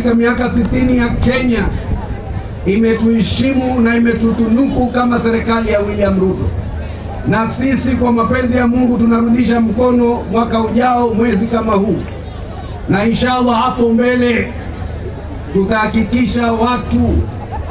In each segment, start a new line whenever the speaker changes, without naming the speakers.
katika miaka 60 ya Kenya imetuheshimu na imetutunuku kama serikali ya William Ruto, na sisi kwa mapenzi ya Mungu tunarudisha mkono mwaka ujao mwezi kama huu, na inshallah hapo mbele tutahakikisha watu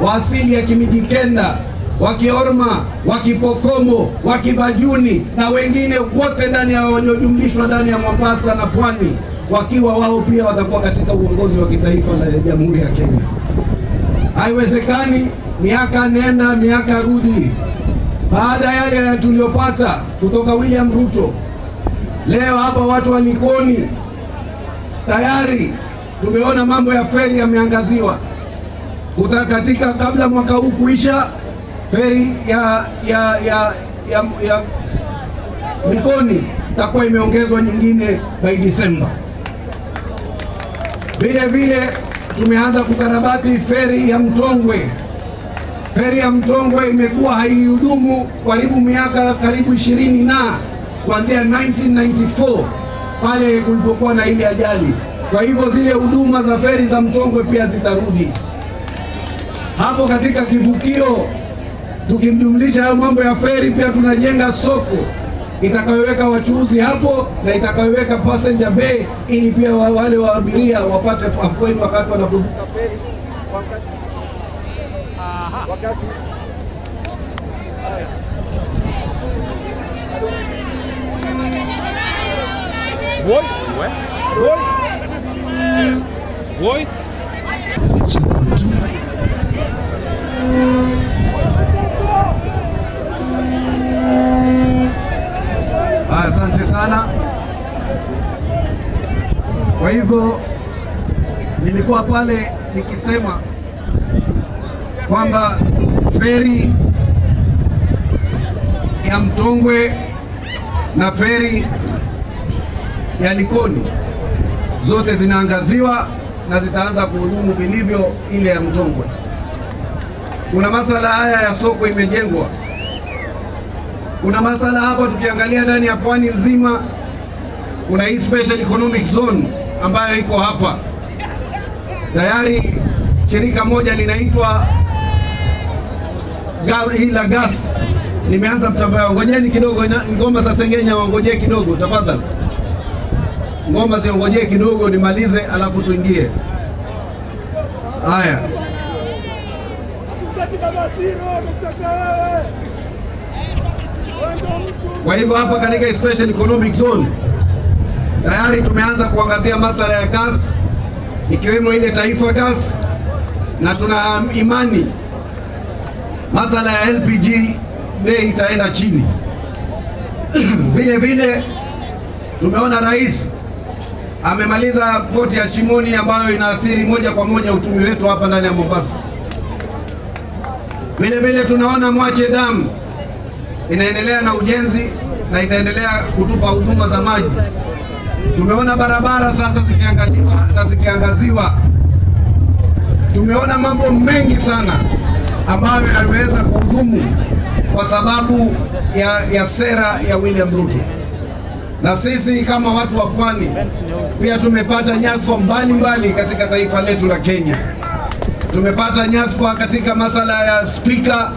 wa asili ya Kimijikenda, Wakiorma, Wakipokomo, Wakibajuni na wengine wote ndani ya waliojumlishwa ndani ya Mombasa na Pwani, wakiwa wao pia watakuwa katika uongozi wa kitaifa la Jamhuri ya Kenya. Haiwezekani miaka nenda miaka rudi, baada ya yale tuliyopata kutoka William Ruto, leo hapa watu wa Likoni tayari tumeona mambo ya feri yameangaziwa katika kabla mwaka huu kuisha, feri ya Likoni itakuwa imeongezwa nyingine by December. Vile vile tumeanza kukarabati feri ya Mtongwe. Feri ya Mtongwe imekuwa haihudumu karibu miaka karibu 20 na kuanzia 1994 pale kulipokuwa na ile ajali. Kwa hivyo zile huduma za feri za Mtongwe pia zitarudi hapo katika kivukio. Tukimjumlisha hayo mambo ya feri, pia tunajenga soko itakayoweka wachuuzi hapo na itakayoweka passenger bay, ili pia wale wa abiria wapate afueni wakati wanapovuka feri wakati.
Woi. Woi. Woi.
Check 1 2.
Asante sana. Kwa hivyo nilikuwa pale nikisema kwamba feri ya Mtongwe na feri ya Likoni zote zinaangaziwa na zitaanza kuhudumu vilivyo ile ya Mtongwe. Kuna masala haya ya soko imejengwa. Kuna masala hapa tukiangalia ndani ya pwani nzima, kuna hii special economic zone ambayo iko hapa tayari. Shirika moja linaitwa hii la gas limeanza mtambo wao. Ngojeni kidogo, ngoma za Sengenya wangojee kidogo tafadhali, ngoma ziongojee kidogo nimalize, alafu tuingie. Haya. Kwa hivyo hapa katika special economic zone tayari tumeanza kuangazia masuala ya gas ikiwemo ile Taifa Gas, na tuna imani masala ya LPG bei itaenda chini. Vile vile tumeona rais amemaliza poti ya Shimoni ambayo inaathiri moja kwa moja uchumi wetu hapa ndani ya Mombasa. Vile vile tunaona Mwache Dam inaendelea na ujenzi na itaendelea kutupa huduma za maji. Tumeona barabara sasa zikiangaliwa na zikiangaziwa. Tumeona mambo mengi sana ambayo yameweza kuhudumu kwa sababu ya sera ya William Ruto. Na sisi kama watu wa pwani pia tumepata nyadhifa mbalimbali katika taifa letu la Kenya. Tumepata nyadhifa katika masala ya spika,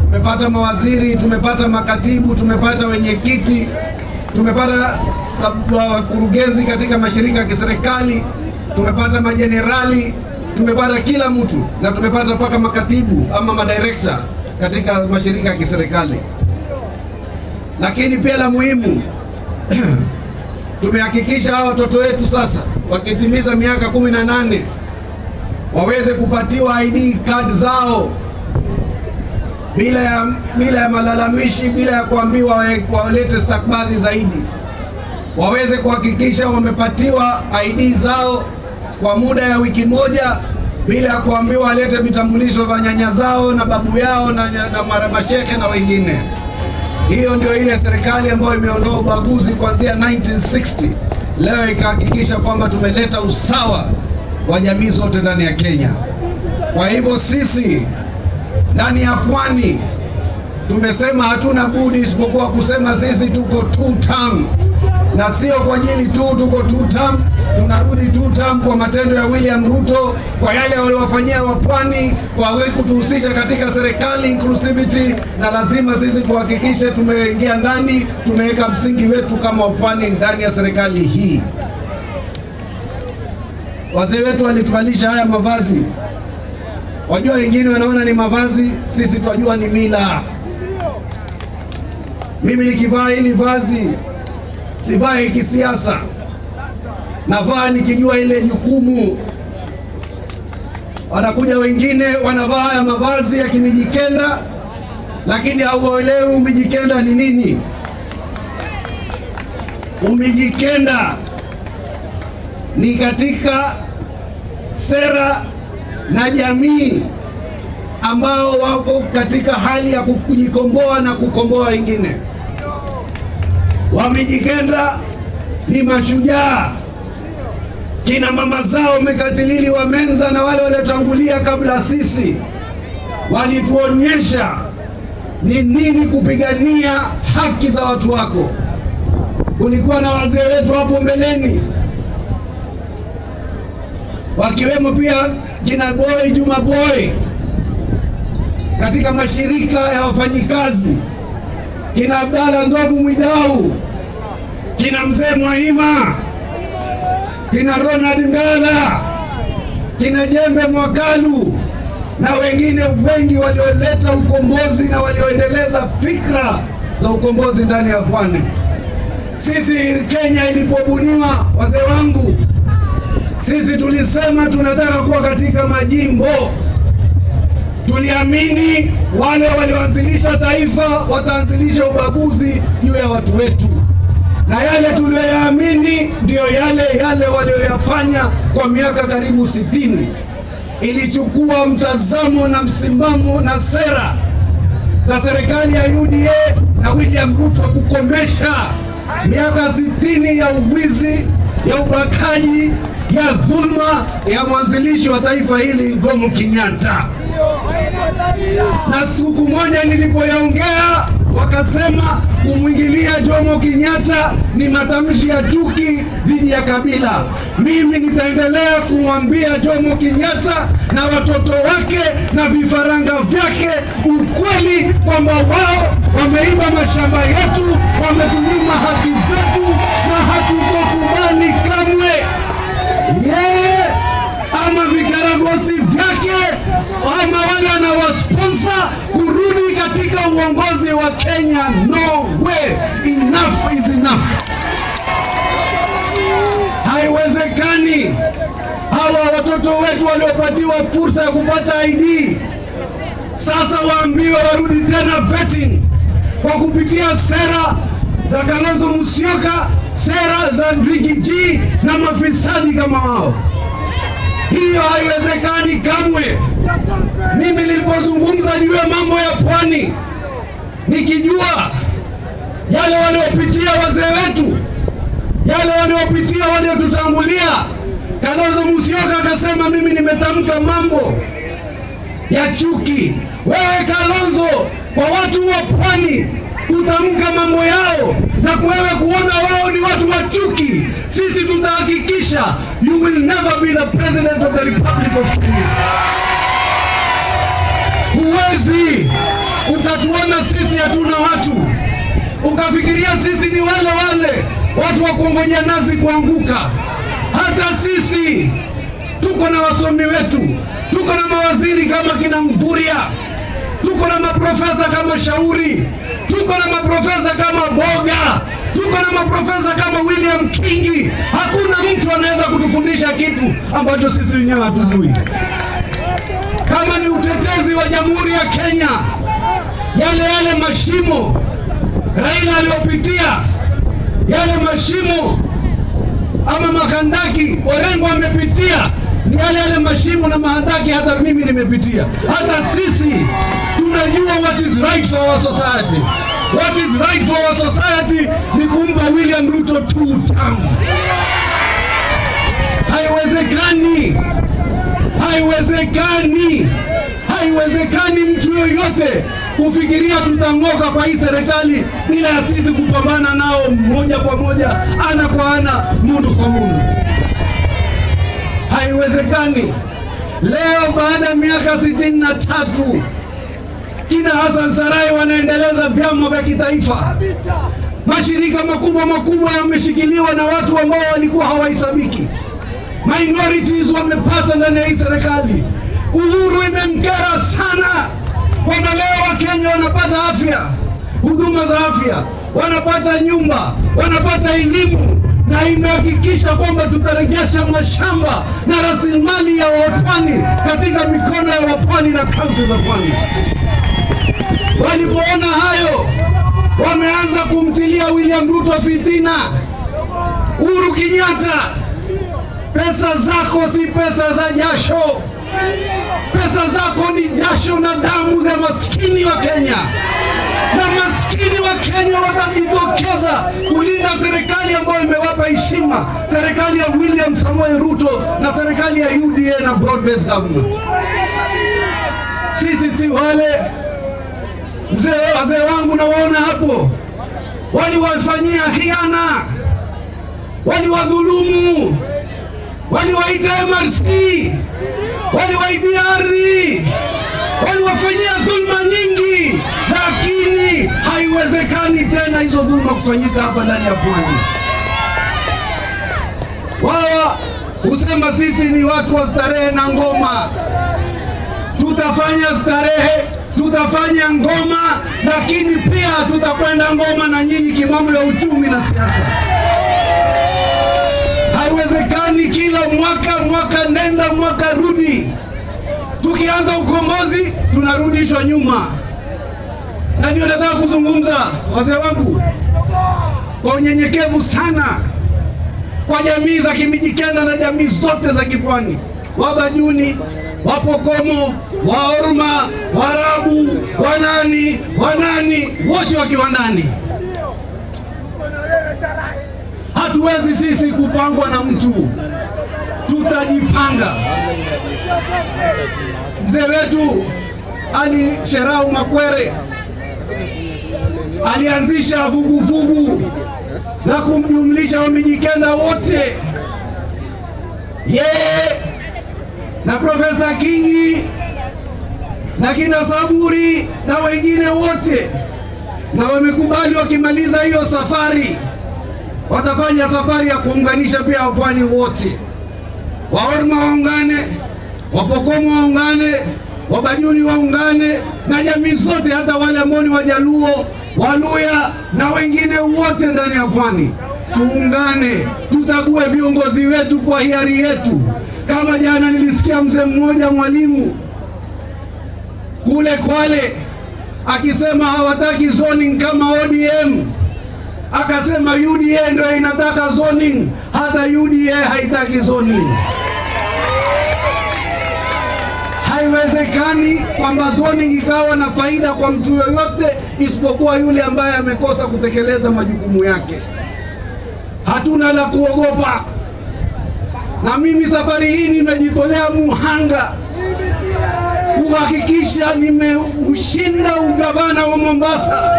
tumepata mawaziri, tumepata makatibu, tumepata wenyekiti, tumepata wakurugenzi katika mashirika ya kiserikali, tumepata majenerali, tumepata kila mtu na tumepata mpaka makatibu ama madirekta katika mashirika ya kiserikali. Lakini pia la muhimu tumehakikisha hawa watoto wetu sasa wakitimiza miaka 18 waweze kupatiwa ID card zao bila ya malalamishi, bila ya kuambiwa walete stakabadhi zaidi, waweze kuhakikisha wamepatiwa ID zao kwa muda ya wiki moja bila ya kuambiwa walete vitambulisho vya nyanya zao na babu yao na marabashehe na wengine. Hiyo ndio ile serikali ambayo imeondoa ubaguzi kuanzia 1960 leo ikahakikisha kwamba tumeleta usawa wa jamii zote ndani ya Kenya. Kwa hivyo sisi ndani ya pwani tumesema hatuna budi isipokuwa kusema sisi tuko two term. Na sio kwa ajili tu tuko two term, tunarudi two term kwa matendo ya William Ruto, kwa yale waliowafanyia wapwani, kwa kutuhusisha katika serikali inclusivity, na lazima sisi tuhakikishe tumeingia ndani, tumeweka msingi wetu kama wapwani ndani ya serikali hii. Wazee wetu walituvalisha haya mavazi. Wajua wengine wanaona ni mavazi, sisi twajua ni mila. Mimi nikivaa hili vazi sivai kisiasa, navaa nikijua ile jukumu. Wanakuja wengine wanavaa haya mavazi ya Kimijikenda, lakini hauelewi Umijikenda ni nini. Umijikenda ni katika sera na jamii ambao wako katika hali ya kujikomboa na kukomboa wengine. Wamijikenda ni mashujaa, kina mama zao Mekatilili wa Menza na wale waliotangulia kabla sisi walituonyesha ni nini kupigania haki za watu wako. Kulikuwa na wazee wetu hapo mbeleni wakiwemo pia kina Boy Juma Boy katika mashirika ya wafanyikazi, kina Abdalla Ndovu Mwidau, kina Mzee Mwaima, kina Ronald Ngala, kina Jembe Mwakalu na wengine wengi walioleta ukombozi na walioendeleza fikra za ukombozi ndani ya pwani. Sisi Kenya ilipobuniwa, wazee wangu, sisi tulisema tunataka kuwa katika majimbo. Tuliamini wale walioanzilisha taifa wataanzilisha ubaguzi juu ya watu wetu, na yale tuliyoyaamini ndiyo yale yale walioyafanya kwa miaka karibu 60. Ilichukua mtazamo na msimamo na sera za serikali ya UDA na William Ruto kukomesha miaka 60 ya uwizi, ya ubakaji, ya dhulma ya mwanzilishi wa taifa hili Jomo Kenyatta. Na siku moja nilipoyaongea, wakasema kumwingilia Jomo Kenyatta ni matamshi ya chuki dhidi ya kabila. Mimi nitaendelea kumwambia Jomo Kenyatta na watoto wake na vifaranga vyake ukweli kwamba wao wameiba mashamba yetu, wametunyima haki zetu na hatutokubali kamwe yeye ama vikaragosi vyake ama wale anawasponsor kurudi katika uongozi wa Kenya. No way, enough is enough. Haiwezekani hawa watoto wetu waliopatiwa fursa ya kupata ID sasa waambiwe warudi tena vetting kwa kupitia sera za Kalonzo Musyoka, sera za Riggy G na mafisadi kama wao. Hiyo haiwezekani kamwe. Mimi nilipozungumza juu ya mambo ya pwani, nikijua yale waliopitia wazee wetu, yale waliopitia waliotutangulia. Kalonzo Musyoka akasema mimi nimetamka mambo ya chuki. Wewe Kalonzo, kwa watu wa pwani kutamka mambo yao na wewe kuona wao ni watu wa chuki, sisi tutahakikisha you will never be the president of the Republic of Kenya. Huwezi ukatuona sisi hatuna watu, ukafikiria sisi ni wale wale watu wa kuongojea nazi kuanguka. Hata sisi tuko na wasomi wetu, tuko na mawaziri kama kina Mvurya, tuko na maprofesa kama Shauri, tuko na maprofesa kama Boga, tuko na maprofesa kama William Kingi. Hakuna mtu anaweza kutufundisha kitu ambacho sisi wenyewe hatujui. Kama ni utetezi wa Jamhuri ya Kenya, yale yale mashimo Raila aliyopitia, yale mashimo ama mahandaki Orengo amepitia, ni yale yale mashimo na mahandaki hata mimi nimepitia. Hata sisi tunajua what is right for our society. What is right for our society ni kumpa William Ruto two term. Haiwezekani, haiwezekani, haiwezekani mtu yoyote Kufikiria tutang'oka kwa hii serikali bila ya sisi kupambana nao moja kwa moja, ana kwa ana, mundu kwa mundu, haiwezekani. Leo baada ya miaka 63 kina Hassan Sarai wanaendeleza vyama vya kitaifa. Mashirika makubwa makubwa yameshikiliwa na watu ambao walikuwa hawahesabiki. Minorities wamepata ndani ya hii serikali. Uhuru imemkera sana kwamba leo Wakenya wanapata afya, huduma za afya, wanapata nyumba, wanapata elimu, na imehakikisha kwamba tutarejesha mashamba na rasilimali ya wapwani katika mikono ya wapwani na kaunti za pwani. Walipoona hayo, wameanza kumtilia William Ruto fitina. Uhuru Kenyatta, pesa zako si pesa za jasho, pesa zako ni jasho na damu za maskini wa Kenya, na maskini wa Kenya watajitokeza kulinda serikali ambayo imewapa heshima, serikali ya William Samoei Ruto na serikali ya UDA na broad based government. Sisi si wale mzee, wazee wangu nawaona hapo, waliwafanyia khiana, waliwadhulumu, waliwaita MRC, waliwaibia ardhi, waliwafanyia dhulma nyingi, lakini haiwezekani tena hizo dhulma kufanyika hapa ndani ya pwani. Wao husema sisi ni watu wa starehe na ngoma. Tutafanya starehe, tutafanya ngoma, lakini pia tutakwenda ngoma na nyinyi kimambo ya uchumi na siasa. Haiwezekani kila mwaka, mwaka nenda mwaka rudi, tukianza ukombozi tunarudishwa nyuma. Na ndio nataka kuzungumza, wazee wangu, kwa unyenyekevu sana kwa jamii za Kimijikenda na jamii zote za Kipwani, Wabajuni, Wapokomo, Waorma, Warabu, wanani wanani, wote wakiwa ndani. Hatuwezi sisi kupangwa na mtu, tutajipanga. Mzee wetu Ali Sherau Makwere alianzisha vuguvugu la kumjumlisha Wamijikenda wote, yeye na Profesa Kingi na kina Saburi na wengine wote, na wamekubali wakimaliza hiyo safari watafanya safari ya kuunganisha pia wapwani wote, Waorma waungane, Wapokomo waungane, Wabajuni waungane na jamii zote, hata wale ambao ni Wajaluo, Waluya na wengine wote ndani ya pwani. Tuungane, tutague viongozi wetu kwa hiari yetu. Kama jana nilisikia mzee mmoja mwalimu kule Kwale akisema hawataki zoning kama ODM, akasema UDA ndio inataka zoning, hata UDA haitaki zoning. Haiwezekani kwamba zoning ikawa na faida kwa mtu yoyote isipokuwa yule ambaye amekosa kutekeleza majukumu yake. Hatuna la kuogopa, na mimi safari hii nimejitolea muhanga kuhakikisha nimeushinda ugavana wa Mombasa.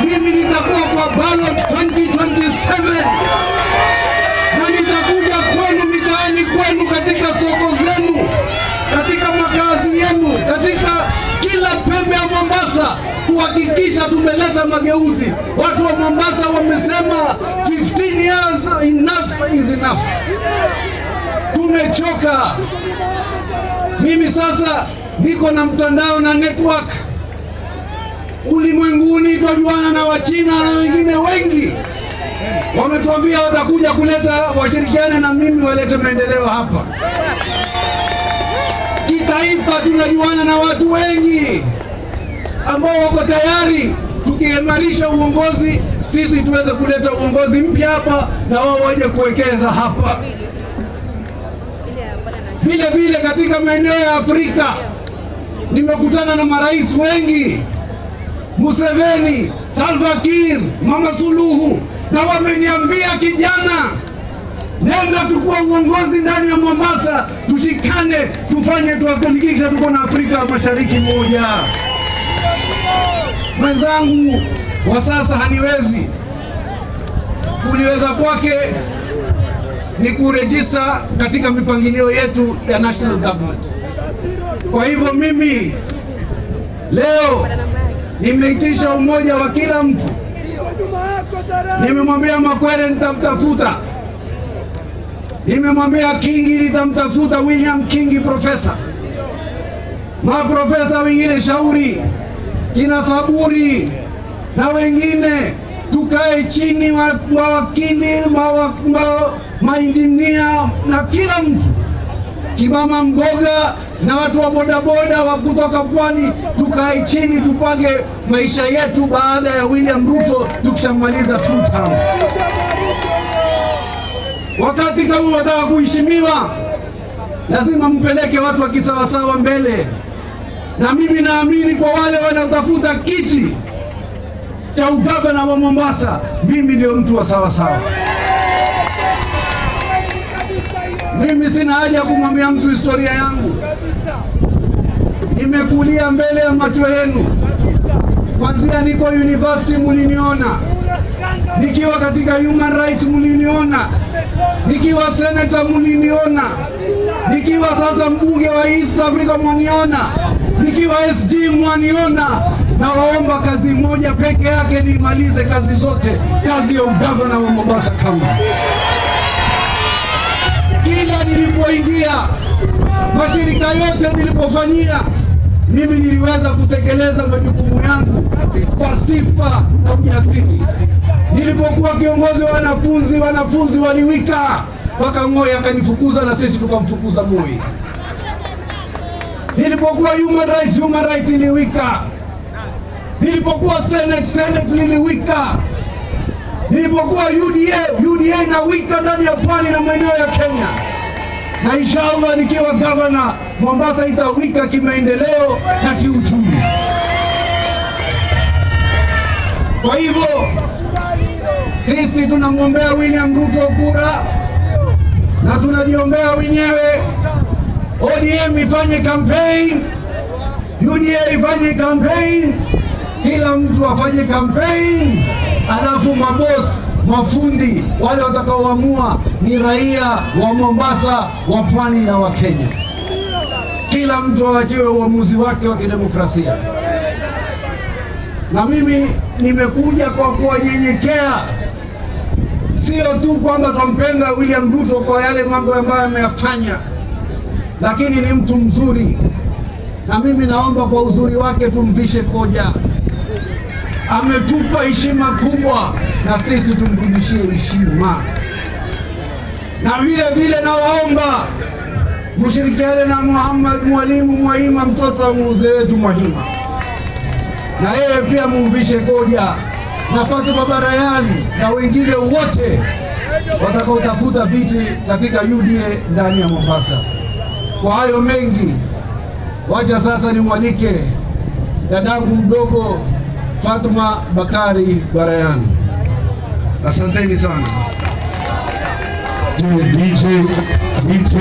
Mimi nitakuwa kwa ballot 2027 na nitakuja kwenu mitaani kwenu, katika soko zenu, katika makazi yenu, katika kila pembe ya Mombasa kuhakikisha tumeleta mageuzi. Watu wa Mombasa wamesema 15 years, enough is enough. Tumechoka. Mimi sasa niko na mtandao na network ulimwenguni, twajuana na Wachina na wengine wengi wametuambia watakuja kuleta washirikiane na mimi walete maendeleo hapa. Kitaifa tunajuana na watu wengi ambao wako tayari, tukiimarisha uongozi sisi tuweze kuleta uongozi mpya hapa na wao waje kuwekeza hapa. Vile vile katika maeneo ya Afrika nimekutana na marais wengi, Museveni, Salva Kiir, Mama Suluhu, na wameniambia kijana, Nenda tukua uongozi ndani ya Mombasa, tushikane, tufanye, tuhakikishe tuko na Afrika Mashariki moja. Mwenzangu wa sasa haniwezi, kuniweza kwake ni kuregister katika mipangilio yetu ya national government. Kwa hivyo mimi leo nimeitisha umoja wa kila mtu. Nimemwambia Makwere nitamtafuta, nimemwambia Kingi nitamtafuta, William Kingi profesa, maprofesa wengine Shauri, kina Saburi na wengine, tukae chini, mawakili, mainjinia na kila mtu, kimama mboga na watu wa bodaboda wa kutoka pwani, tukae chini tupange maisha yetu baada ya William Ruto tukishamaliza two term. Wakati kama wataka kuheshimiwa, lazima mpeleke watu wa kisawasawa mbele, na mimi naamini kwa wale wanaotafuta kiti cha ugavana wa Mombasa, mimi ndio mtu wa sawasawa. Mimi sina haja ya kumwambia mtu historia yangu. Nimekulia mbele ya macho yenu, kwanzia niko university muliniona, nikiwa katika human rights muliniona, nikiwa senator muliniona, nikiwa sasa mbunge wa East Africa mwaniona, nikiwa SG mwaniona. Nawaomba kazi moja peke yake, nimalize kazi zote, kazi ya ugavana wa Mombasa County. Kila nilipoingia mashirika yote nilipofanyia, mimi niliweza kutekeleza majukumu yangu kwa sifa na ujasiri. Nilipokuwa kiongozi wa wanafunzi, wanafunzi waliwika mpaka Moi akanifukuza na sisi tukamfukuza Moi. Nilipokuwa human rights, human rights iliwika. Nilipokuwa senate, senate liliwika. Nilipokuwa UDA, UDA inawika ndani ya pwani na maeneo ya Kenya, na inshallah nikiwa governor Mombasa itawika kimaendeleo na kiuchumi. Kwa hivyo sisi tunamwombea William Ruto kura na tunajiombea wenyewe. ODM ifanye campaign, UDA ifanye campaign, kila mtu afanye campaign, alafu mabosi mafundi wale watakaoamua ni raia wa Mombasa, wa pwani na wa Kenya. Kila mtu aachiwe uamuzi wake wa kidemokrasia. Na mimi nimekuja kwa kuwanyenyekea, sio tu kwamba twampenda William Ruto kwa yale mambo ambayo ameyafanya, lakini ni mtu mzuri, na mimi naomba kwa uzuri wake tumvishe koja. Ametupa heshima kubwa, na sisi tumrudishie heshima. Na vile vile nawaomba mshirikiane na Muhammad Mwalimu Mwahima, mtoto wa mzee wetu Mwahima, na yeye pia mumvishe koja, na Fatuma Barayan na wengine wote watakaotafuta viti katika UDA ndani ya Mombasa. Kwa hayo mengi, wacha sasa nimwalike dadangu mdogo Fatuma Bakari Barayan. Asanteni sana.
DJ, DJ.